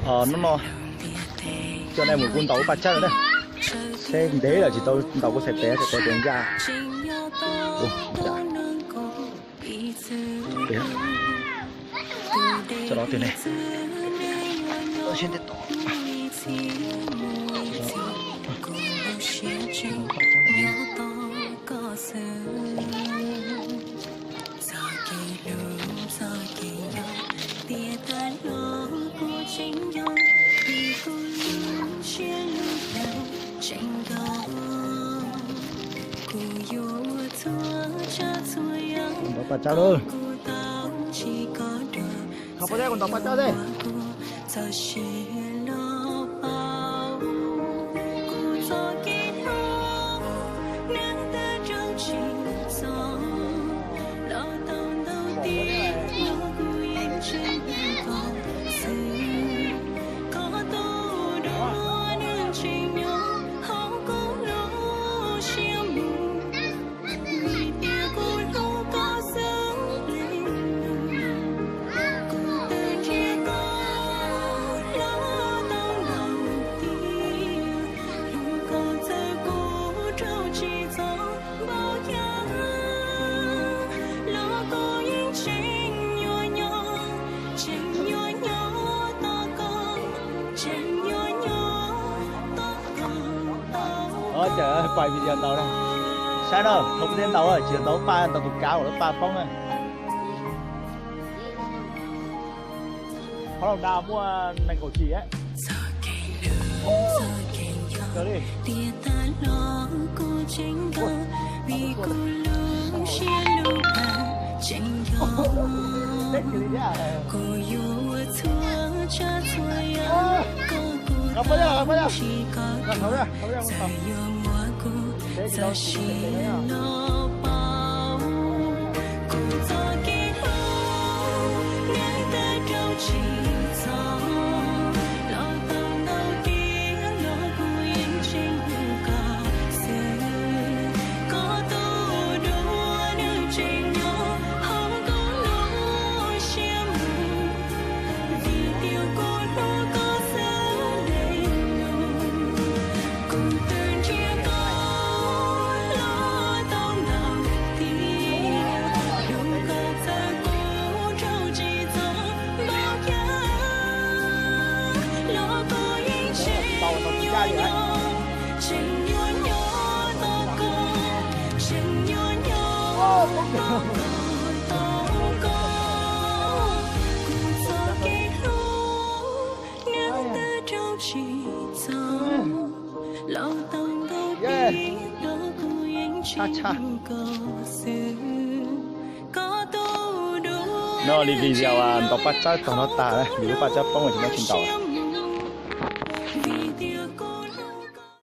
Hnub no coj nej mus kuv ntaus lub paj tsawb na. Seb ntev lawm tsis tau ntaus kuv txhais tes, txhais tes tes ncaj. Coj los twg ne? Ntaus paj tsawb lauj. Qhov paj tsawb, kuv ntaus paj tsawb xwb. Pais video ntaus na. Saib na, thaum peb thiaj ntaus, tsis ntaus paj, ntaus tus kav uas lub paj poob na. Qhov loo da muaj nees nkaum tsis. No li video ntaus paj tsawb tog no tag, vim lub paj tsawb poob tsis muaj tsis ntaus.